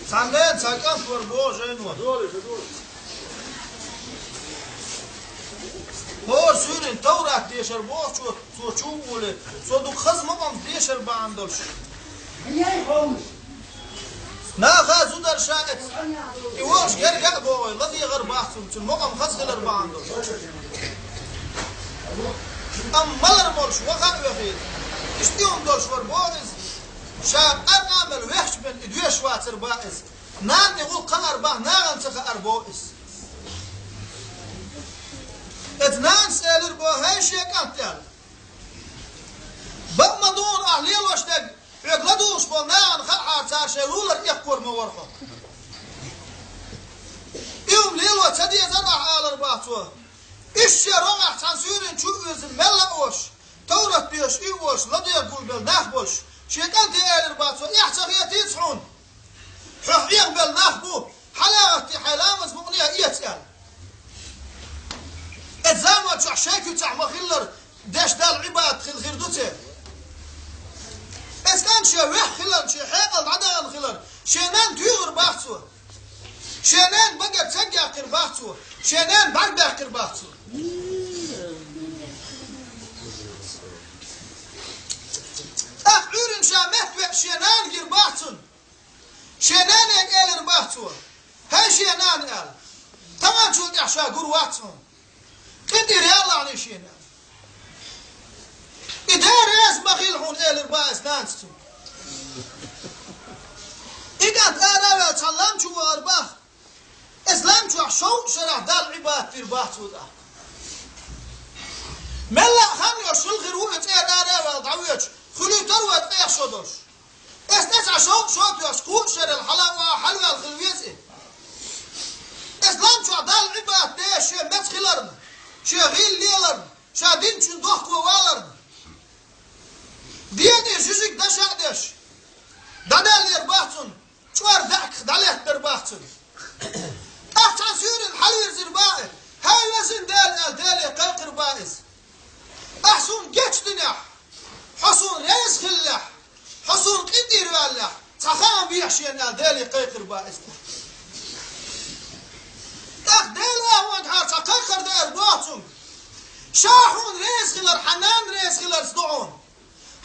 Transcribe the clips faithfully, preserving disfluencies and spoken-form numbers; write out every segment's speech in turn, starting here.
Цхьаннен цхьа кӀант вара боху жайно. ХӀора суьйрана Таврат дешар бохучо, цо чу а волий, цо дукха хаза мукъамца дешар бахьана долуш. Наха зударша эца. И волуш герга а богӀий, ладегӀар бац цунна, цуьнан мукъам хаза хилар бахьана долуш. Амма малар болуш ваха а вехийла, иштта хӀума долуш вара боху иза. Ша къаркъа мел вехча бен и доьшуш вацар бан иза. Нана и гӀуллакх хаар бан нахана ца хаар боху иза. Эца нанас элира боху: «ХӀай шен кӀант», — аьлла. «Бакъ ма ду хьуна ахь лелош дерг, хьоьга ладугӀуш болу нахана хаахьара цара шайн лулара эккхор ма вара хьо. И хӀума лело ца дезара ахь», — алар бах цо. Иштта шен рогӀехь цхьана суьйрана чу а вирзина мелла а волуш, Таврат доьшуш и а волуш, ладегӀа гулбелла нах болуш, шен кӀанте элира бах цо: «Эхь ца хетийца хьуна? Хьох Ӏехабелла нах бу, хьала а гӀаттий, хьайн ламаз мукъане а эца», — аьлла. Эца заманчохь шайн куьцахь ма-хиллара деш Далла Ӏибадат хила хир ду церан. Эца кӀант шен вехь хиларна, шен хьекъал дӀадахана хиларна, шен нанна туьйхира бах цо. Шен ненан багара цӀа яккхира бах цо. Шен ненан бӀаьрг баьккхира бах цо. ТӀаккха Ӏуьйранна ша меттавеъча шен нана гира бах цунна. Шен нане элира бах цо: «ХӀай шен нана, — аьлла, — таханчул тӀаьхьа ша гур вац хьуна. КъинтӀера ялалахьаний шена». «И Дела реза ма хила хьуна», — элира бах эца нанас цуьнга. И кӀант ара а ваьлла цхьана лам чу вахара бах. Эца лам чохь шовзткъа шарахь Далла Ӏибадат дира бах цо тӀаккха. Мелла а хан йолуш хила хир ву и цӀера ара а ваьлла дӀавоьдуш, хуьлуьйтур вай ткъех шо долуш. Эца тӀе цхьа шовзткъа шо а тоьхча, кхузткъа шарал хьала а ваха, хьалаваьлла хила веза и. Эца лам чохь Далла Ӏибадат деш шен меца хиларна, шен гӀийла леларна, ша динчун дохко валарна, дегӀе жижиг даш а деш, дӀадаьллера бах цунна, чӀор даьӀахках дӀалеттара бах цунна. ТӀаккха цхьана суьйрана хьалавирзира бах и: «ХӀай везан Дела, — аьлла, Деле кхайкхира бах иза. — Ахь суна гечдинехь, хьо суна реза хиллехь, хьо суна къинтӀера ваьллехь, цхьа хаам бехьа шена», — аьлла, Деле кхайкхира бах иза. ТӀаккха Дела агӀонгахьара цхьа кхайкхар деара бох цуьнга: «Ша хьуна реза хилар хьан нана реза хиларца ду хьуна.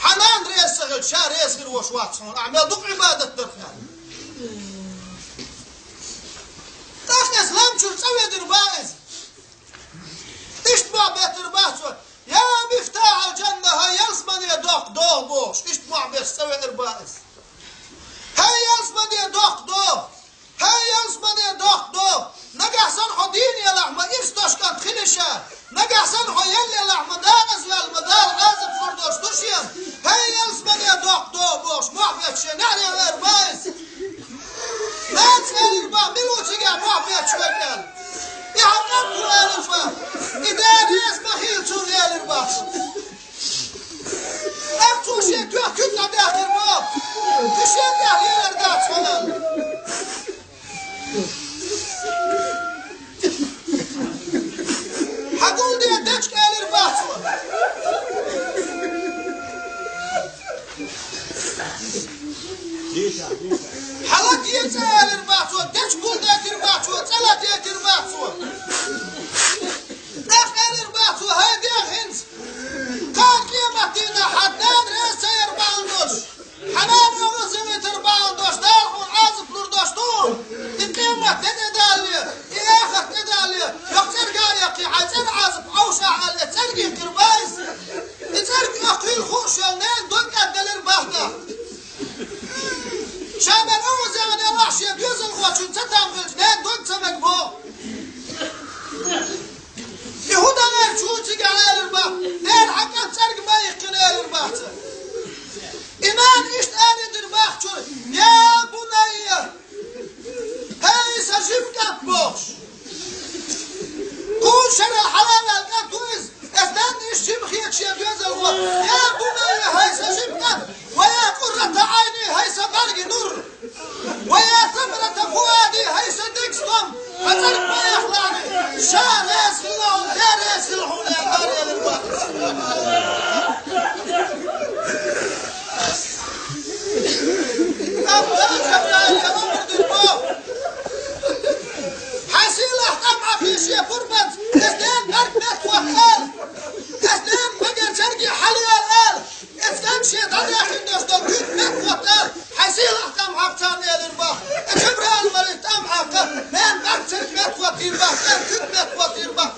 Хьан нана реза ца хилча, ша реза хир волуш вац хьуна, ахь мел дукха Ӏибадат дарх», — аьлла. ТӀаккха эца лам чуьра цӀа ведира бах иза. Иштта бохь беттара бах цо: «Я мифтахьал-жанна, хӀай ялсамане доккха догӀа», — бохуш, иштта бохь беш цӀа веара бах иза. «ХӀай ялсамане доккха догӀа! ХӀай ялсамане доккха догӀа! Нагахь санна хьо дийна елахь, ма ирс дош кӀант хили ша. Нагахь санна хьо елла елахь, ма декъаза ваьлла, ма Дала Ӏазап лур долуш ду шена. ХӀай ялсамане доккха догӀа!» — бохуш, мохь бетташ шен неӀаре веара бах иза. Нанас элира бах: «Мила ву цигахь мохь бетташ верг?» — аьлла. «И хьан кӀант ву», — элира бах. «И Дела реза ма хила цунна», — элира бах. ТӀаккха цо шен тоьхна куьг дӀадаьхкира бах. «Кхин шен тӀехь лелар дац хьуна». «Хьан гулде дечка», — элира бах цо. «Хьан ладе цӀа», — элира бах цо, дечка гулдайтира бах цо, цӀа ладайтира бах цо. ТӀаккха элира бах цо: «ХӀай дегӀ, хӀинца кхана къематдийнахь хьан нана реза ца яр бахьана долуш, хьан нана оьгӀаз ца витар бахьана долуш, Дала хьуна Ӏазап лур долуш ду хьуна. И къемат де тӀедалале, и эхарт тӀедалале, йоккха цӀерга а яккхий, хьайн цӀеран Ӏазап Ӏовшахь», — аьлла, цӀерга йихкира бах иза. И цӀерга оьхкийла хууш йолу ненан дог кӀадделира бах тӀаккха. Ша мел оьгӀаз яхана елахь, шен доьзалхочун цатам хилча, ненан дог ца мега боху. И хӀун дан эр чу цигахь, элира бах, ненан хьан кӀант цӀерга ма йихкина, элира бах цо. И нана иштта арадира бах чуьра: «Я бунайя! ХӀай сан жима кӀант!» — бохуш. Кхузткъа шарал хьалаваьлла кӀант ву иза. Эца нанна иштта жима хеташ шен доьзалхо: «Я бунайя, хӀай сан жима кӀант! Ва я къуррата Ӏайни, хӀай сан бӀаьргийн нур! Ва я самарата фуади, хӀай сан деган стом! Хьан цӀерга ма яхлахь, ша реза хилла хьуна, Дела реза Хьан сийлахь тӀамхьа кхийсча пурбанца, эс ден барт мет хӀоттал. Эс ден магар чарги хьалаял ал. Эс ден шен дӀадаьхкина дош долу куьг мет хӀоттал. Хьан сийлахь тӀамхьа царна элира бах. Э, Жабраил малик тӀамхьа кха, мен барт царг мет хӀоттийра бах, мен куьг мет хӀоттийра бах.